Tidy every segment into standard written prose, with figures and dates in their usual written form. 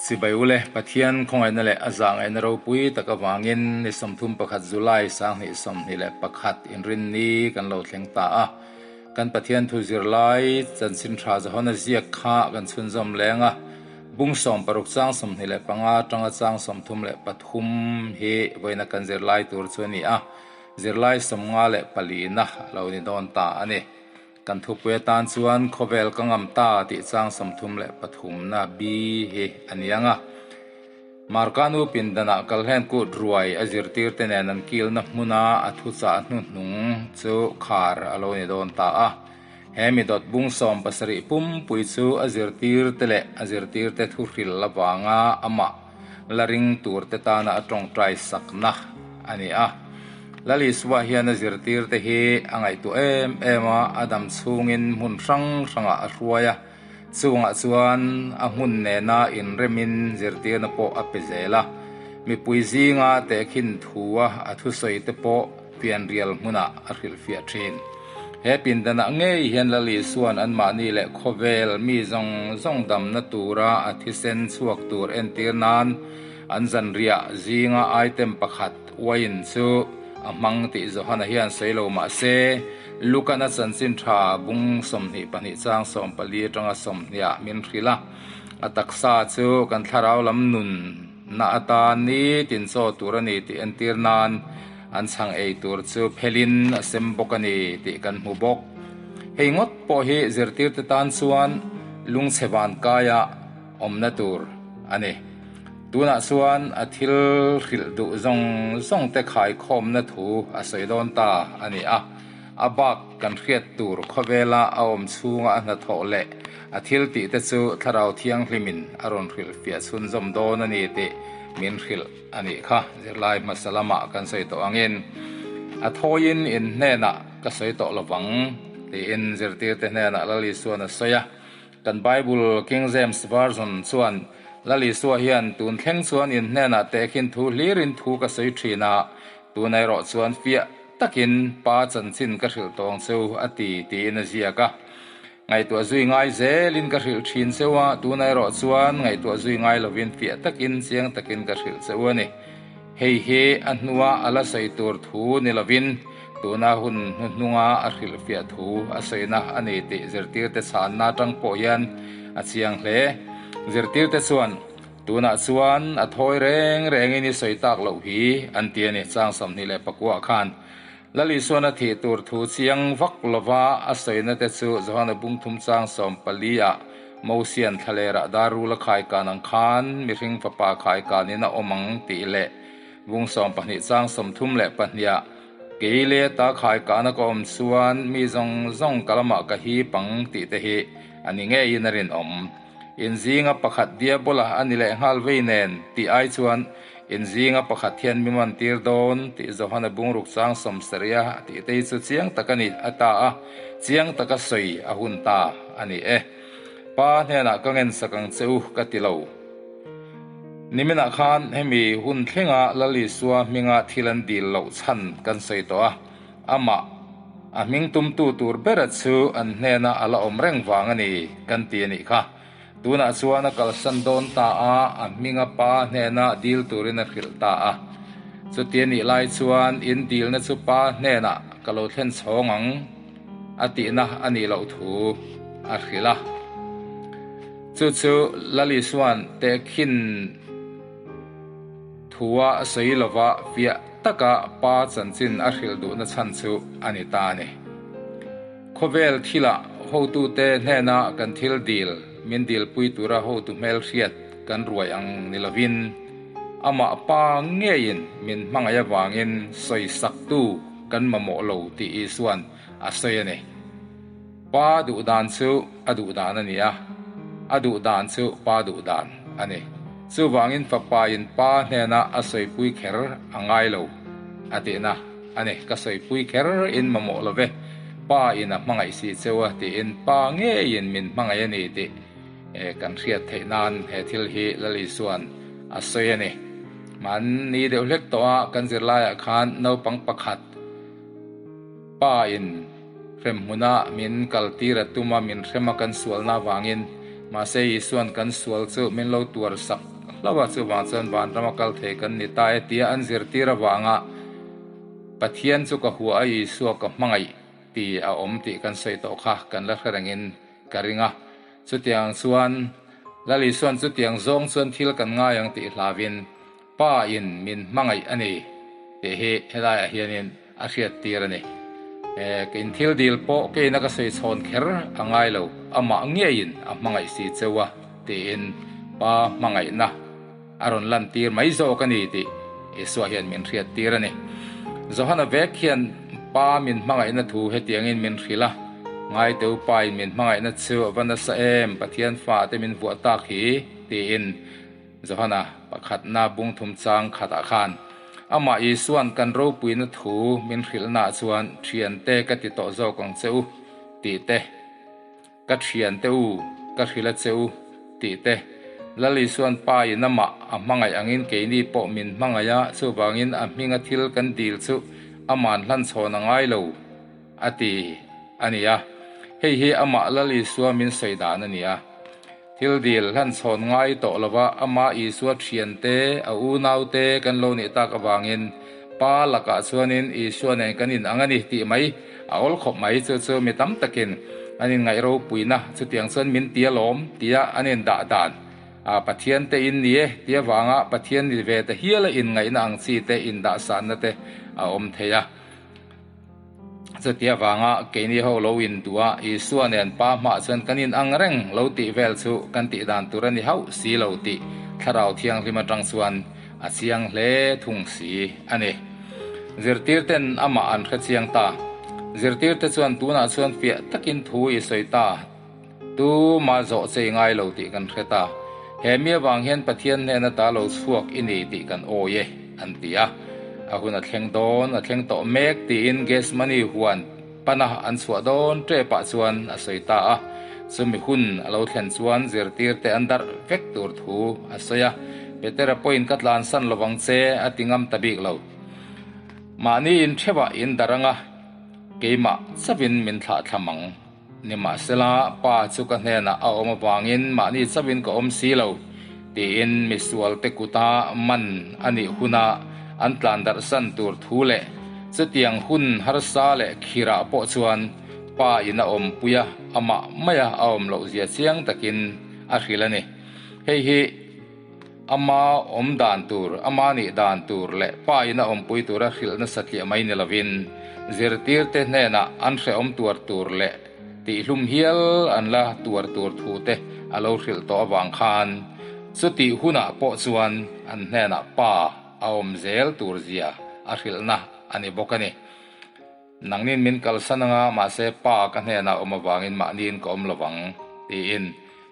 Chibai ule, Pathian khawngaihna leh a zahngaihna ropui tak avangin ni 31 July 2021 inrinni kan lo thleng ta a. Kan Pathian thu zirlai chanchin tha zahawna ziak kha kan chhunzawm leng a, bung 16 chang 25 atanga chang 33 hi vawiina kan zirlai tur chu a ni a, zirlai 54 na a lo ni dawn ta a ni. Kan thupui atan chuan khawvel ka ngam ta tih chang 33 na B hi a ni ang a. Marka nu pindanah kalhlen kut ruai a zirtir te nen an kilna hmuna a thuchah hnuhnung chu khar a lo ni dawn ta a. He mi dawt bung 70 pumpui chu a zirtir te leh a zirtir te thuhril avanga amah la ring tur te tana a tawngtai sakna a ni a. Lal Isua hian a zirtir te hi a ngaihtuah em em a, a dam chhungin hmun hrang hrangah a hruai a. Chungah chuan a hmun nena inremin zirtirna pawh a pe zel a. Mipui zinga tehkhin thua a thusawi te pawh pianrial hmunah a hrilhfiah thin. He pindanah ngei hian Lal Isua'n anmahni leh khawvel mi zawng zawng damna tura a thisen chhuak tur entir nan an zanriah zinga item pakhat uaiin chu a hmang tih Johana hian sawi lo mah se, Lukan a chanchin tha bung 22 chang 14 atanga 20 ah min hrilh a. A taksa chu kan thlarau lam nun na atan ni tin chaw tur a ni tih entir nan an chhang ei tur chu phelin a sem bawk a ni tih kan hmu bawk. Hei ngawt pawh hi zirtir te tan chuan lungchhe van kaia awmna tur a ni. Tunah chuan a thil hrilh duh zawng zawng te khaikhawmna thu a sawi dawn ta a ni a. A bak kan hriat tur khawvela a awm chhunga a hnathawh leh a thil tih te chu thlarau thianghlimin a rawn hrilh fiah chhunzawm dawn a ni tih min hrilh a nih kha. Zirlai hmasa lamah kan sawi tawh angin a thawiin in hnenah ka sawi tawh lovang tiin zirtirte hnenah Lal Isuan a sawi a. Kan Bible King James Version chuan Lal Isua hian tun thleng chuan in hnenah tehkhin thu hlirin thu ka sawi thin a, tun erawh chuan fiah takin pa chanchin ka hrilh tawng cheu a ti tiin a ziak a. Ngaihtuah zui ngai zelin ka hrilh thin cheu a, tun erawh chuan ngaihtuah zui ngai lovin fiah takin chiang takin ka hrilh cheu a ni. Hei hi a hnua a la sawi tur thu ni lovin tuna hun hnuhnunga a hrilhfiah thu a sawina a ni tih zirtirte chhanna atang pawh hian a chiang hle. Zirtirte chuan, Tunah chuan a thawi reng rengin i sawi tak loh hi an ti a ni, chang 29 khan. Lal Isuan a thih tur thu chiang vak lova a sawina te chu Johana bung thum chang 14 ah Mosian thlalerah darul a khaikan ang khan mihring fapa khaikanin a awm ang tih leh bung 12 chang 32 ah kei le ta khaikana ka awm chuan mi zawng zawng ka lamah ka hip ang tih te hi a ni ngeiin a rinawm. Inzinga pakhat diabola a ni leh nghal vei nen tih ai chuan inzinga pakhat hian mi man tir dawn tih Johana bungruk chang 70 a tih te hi chu chiang tak a ni a ta a, chiang taka sawi a hun ta a ni e. Pa hnenah ka ngensak ang che u ka ti lo. Niminah khan hemi hun thlenga Lal Isua hminga thil an dil loh chhan kan sawi tawh a, amah a hming tumtu tur bera chu an hnena a la awm reng vang a ni kan ti a nih kha. Tunah chuan a kalsan dawn ta a, a hminga pa hnena dil turin a hrilh ta a. Chuti a nih lai chuan in dilna chu pa hnenah ka lo thlen chhawng ang a tihna a nih loh thu a hrilh a. Chu chu Lal Isua'n tehkhin thua a sawi lova fiah taka pa chanchin a hrilh duhna chhan chu a ni ta a ni. Khawvel thilah hotute hnena kan thil dil min dilpui tura hotu hmel hriat kan ruai ang ni lovin amah pa ngeiin min hmangaih avangin sawi saktu kan mamawh lo tih Isua'n a sawi a ni. Pa duh dan chu a duh dan a ni a, a duh dan chu pa duh dan a ni. Chuvangin fapain pa hnena a sawipui kher a ngai lo a tihna a ni. Ka sawipui kher in mamawh lo ve, pa in a hmangaih si cheu a tiin pa ngeiin min hmangaih a ni tih kan hriat theih nan he thil hi Lal Isua'n a sawi a ni. Mahni deuh hlek tawh a kan zirlaiah khan naupang pakhat pa in hrem hmuna min kaltir a tum a, min hrem a kan sualna avangin. Mahse Isua'n kan sual chu min lo tuar sak. hlauh a, chuvang chuan vanrama kal thei kan ni ta e tia an zirtir avanga Pathian chu ka hua a Isua ka hmangaih ti a awm tih kan sawi tawh kha kan la hre rengin ka ring a. Chutiang chuan Lal Isua'n chutiang zawng chuan thil kan ngai ang tih hlauin Pa in min hmangaih a ni tih hi helaiah hianin a hriattir a ni. Ka in thil dil pawh keina ka sawi chhawn kher a ngai lo, amah ngeiin a hmangaih si cheu a tiin Pa hmangaihna a rawn lantir mai zawk a ni tih Isua hian min hriattir a ni. Johana vek hian Pa min hmangaihna thu hetiangin min hrilh a, Ngaiteu Pa in min hmangaihna chu a va nasa em, Pathian fate min vuah tak hi tiin Johana pakhatna bung thum chang khatah khan amah Isua'n kan ropuina thu min hrilhnaah chuan thiante ka ti tawh zawk ang che u tih te, ka thiante u ka hrilh a che u tih te, Lal Isua'n Pa in amah a hmangaih angin keini pawh min hmangaih a, chuvangin a hminga thil kan dil chu ama'n hlanchhawn a ngai lo a ti a ni a. Hei hi amah Lal Isua min sawi dan a ni a. Thil dil hlan chhawn ngai tawh lova amah Isua thiante, a unaute kan lo nih tak avangin Pa lakah chuanin Isua nen kan inang a ni tih mai a awl khawp mai. Chu chu mi tam takin an inngaih ropuina chutiang chuan min ti alawm tia an indah dan a Pathian te in ni e ti avanga Pathian ni ve ta hiala inngaihna ang chi te indahsanna te a awm thei a. Chuti avanga keini ho lo in duh a, Isua nen Pa hmah chuan kan in ang reng lo tih vel chu kan tih dan tur a ni hauh si lo tih Thlarau Thianghlim atang chuan a chiang hle thung si a ni. Zirtirten amah an hre chiang ta. Zirtirte chuan tunah chuan fiah takin thu i sawi ta. Tu mah zawh chei ngai lo tih kan hre ta. He mi avang hian Pathian hnena ta lo chhuak i ni tih kan awi e, an ti a. A hun a thleng dawn, a thleng tawh mek tiin Gethsemane huan pana an chhuah dawn tepah chuan a sawi ta a. Chumi hun a lo thlen chuan zirtirte an darh vek tur thu a sawi a. Petera pawhin ka tlansan lovang che a ti ngam ta bik lo. Mahni intheuhah in darh anga keimah chauhin min thlah thlam ang. Nimahsela, Pa chu ka hnenah a awm avangin mahni chauhin ka awm si lo, tiin misualte kuta man a nih huna an tlan darhsan tur thu leh chutiang hun harsa leh khirah pawh chuan Pa in a awmpui a, amah maia a awm loh zia chiang takin a hrilh a ni. Hei hi ama awm dan tur, ama nih dan tur leh Pa in a awmpui tura hrilh nasa tliah mai ni lovin zirtirte hnenah an hrehawm tuar tur leh tihlum hial an la tuar tur thu te a lo hrilh tawh avang khan chutih hunah pawh chuan an hnenah Pa a awm zel tur zia a hrilhna a ni bawk a ni. Nangnin min kalsan anga mahse Pa ka hnenah awm avangin mahniin ka awm lovang, tiin.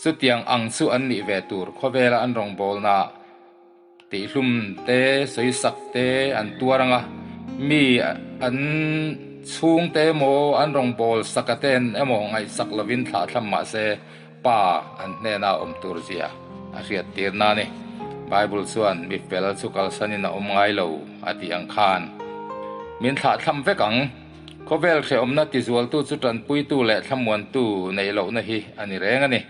Chutiang ang chu an nih ve tur khawvela an rawngbawlna tihlum te, sawisak te an tuar anga mi an chhungte emaw an rawngbâwl saka ten emaw ngaihsak lovin thlahthlam mahse Pa an hnena awm tur zia a hriattir na ni. Bible chuan mi fel chu kalsanin a awm ngai lo a tih ang khan min thlahthlam vek ang. Khawvel hrehawmna tizualtu chu tanpuitu leh thlamuantu neih lohna hi a ni reng a ni.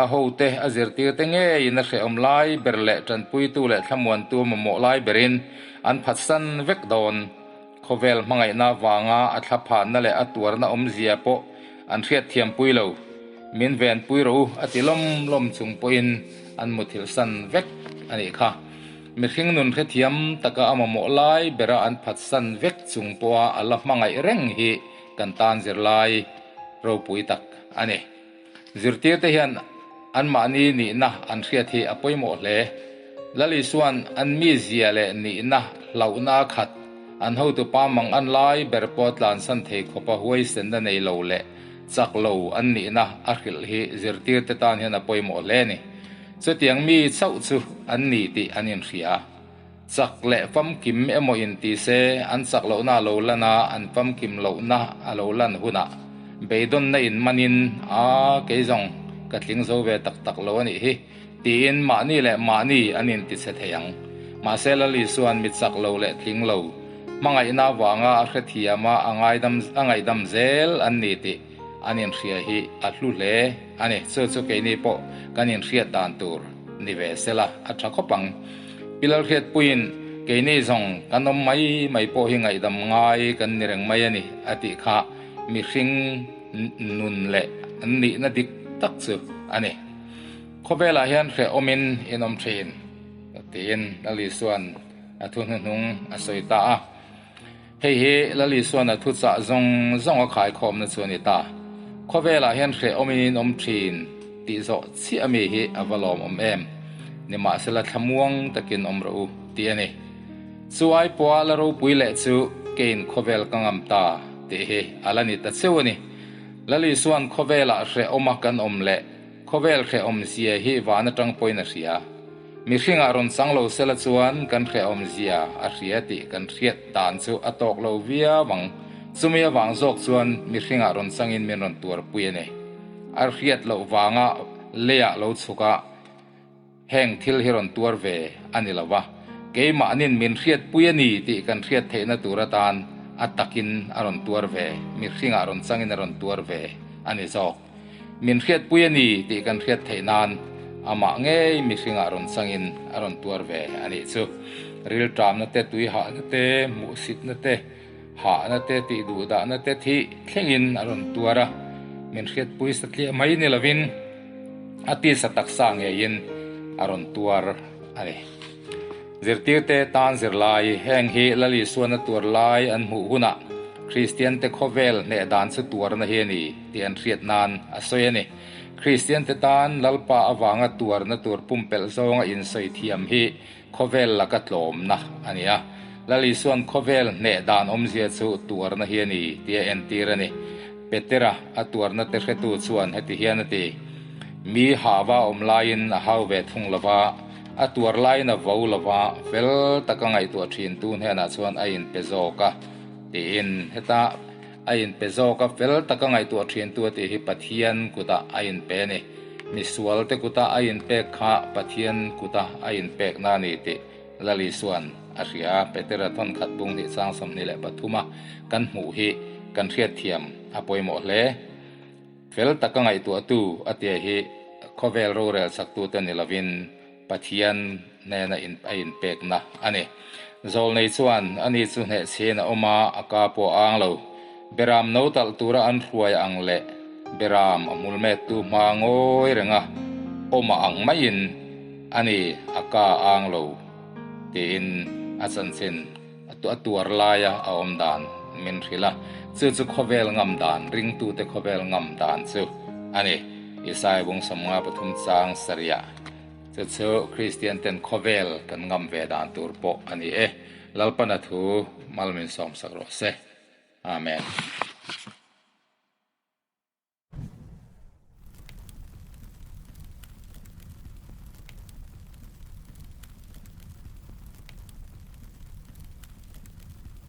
A hote a zirtirte ngeiin a hrehawm lai ber leh tanpuitu leh thlamuantu a mamawh lai berin an phatsan vek dawn. Khawvel hmangaihna vanga a thlaphanna leh a tuarna awmzia pawh an hriatthiampui lo. Min venpui rawh u a ti lawm lawm chung pawhin an muthilhsan vek a nih kha. Mihring nun hrethiam taka a mamawh lai bera an phatsan vek chung pawha a la hmangaih reng hi kan tan zirlai ropui tak a ni. Zirtirte hian anmahni nihna an hriat hi a pawimawh hle. Lal Isua'n an mizia leh nihna hlauhna a khat, an hotupa mang an lai ber pawh tlansan thei khawpa huaisenna nei lo leh chak lo an nihna a hrilh hi zirtirte tan hian a pawimawh hle a ni. Chutiang mi chauh chu an ni tih an inhria. Chak leh famkim emaw in ti se, an chak lohna a lo lan a, an famkim lohna a lo lan hunah beidawnna in manin, A, kei zawng ka tling zo ve tak tak lo a nih hi, tiin mahni leh mahni an intichhe thei ang. Mahse Lal Isua'n mi chak lo leh tling lo, hmangaihna avanga a hrethiam a, a ngaidam a ngaihdam zel an ni tih an inhria hi a hlu hle a ni. Chu chu keini pawh kan inhriat dan tur. ni ve sela a tha khawp ang. Pi Lalhriatpuiin keini zawng kan awm mai mai pawh hi ngaihdam ngai kan ni reng mai a ni a tih kha mihring nun leh an nihna dik tak chu a ni. Khawvelah hian hrehawmin in awm thin tiin Lal Isua'n a thu hnuhnung a sawi ta a. Hei hi Lal Isua'n a thuchah zawng zawng a khaikhawmna chu a ni ta. Khawvelah hian hrehawmin in awm thin tih zawh chiah ami hi a va lawmawm em? Nimahsela thlamuang takin awm rawh u tih a ni. Chu ai pawha la ropui leh chu keiin khawvel ka ngam ta tih hi a la ni ta cheu a ni. Lal Isua'n khawvelah hrehawma kan awm leh Khawvel hrehawmzia hi van atang pawhin a hria. Mihringah rawn chang lo sela chuan kan hrehawmzia a hria tih kan hriat dan chu a tawk lo viau ang. Chumi avang zawk chuan mihringah rawn changin min rawn tuarpui a ni. A hriat loh vanga leiah lo chhuk a, heng thil hi rawn tuar ve a ni lo va. Keimahnin min hriatpui a ni tih kan hriat theihna tur atan a takin a rawn tuar ve, mihringah rawn changin a rawn tuar ve a ni zawk. Min hriatpui a ni tih kan hriat theih nan amah ngei mihringah rawn changin a rawn tuar ve a nih chu. Rilṭamna te, tuihahna te, hmuhsitna te, hahna te, tihduhdahna te thih thlengin a rawn tuar a. Min hriatpui satliah mai ni lovin a tisa taksa ngeiin a rawn tuar a ni. Zirtirte tan zirlai, heng hi Lal Isuana tuar lai an hmuh hunah Kristiante khawvel hneh dan chu tuarna hi a ni tih an hriat nan a sawi a ni. Kristiante tan Lalpa avanga tuarna tur pumpelh zawnga insawi thiam hi khawvel laka tlawmna a ni a. Lal Isuan khawvel hneh dan awmzia chu tuarna hi a ni tih a entir a ni. Petera a tuarna te hretu chuan heti hian a ti, Mi hava awm laiin a hau ve thung lova, A tuar laiin a vo lo va, fel taka ngaihtuah thintu hnenah chuan a inpe zawk a, tiin. Heta a inpe zawk a, fel taka ngaihtuah thintu a tih hi Pathian kutah a inpe a ni. Misualte kuta a inpek kha Pathian kuta a inpekna a ni tih Lal Isua'n a hria. Petera thawnkhat bung hnih chang 23 a kan hmuh hi kan hriatthiam a pawimawh hle. Fel taka ngaihtuahtu a tia hi khawvel rorel saktute ni lovin Pathian hnena a inpekna a ni. Zawlnei chuan ani chu hnehchhin a awm a, a ka pawh a ang lo. Beram no talh tura an hruai ang leh beram a hmul mettu hma ngawi renga awm a ang maiin ani a ka a ang lo tiin a chanchin A tuar laia a awm dan min hrilh a, chu chu khawvel ngam dan, ringtute khawvel ngam dan chu a ni. Isaiah bung 53 chang sarih chu chu Kristian ten khawvel kan ngam ve dan tur pawh a ni e. Lalpana thu mal min sawmsak rawh se. Amen.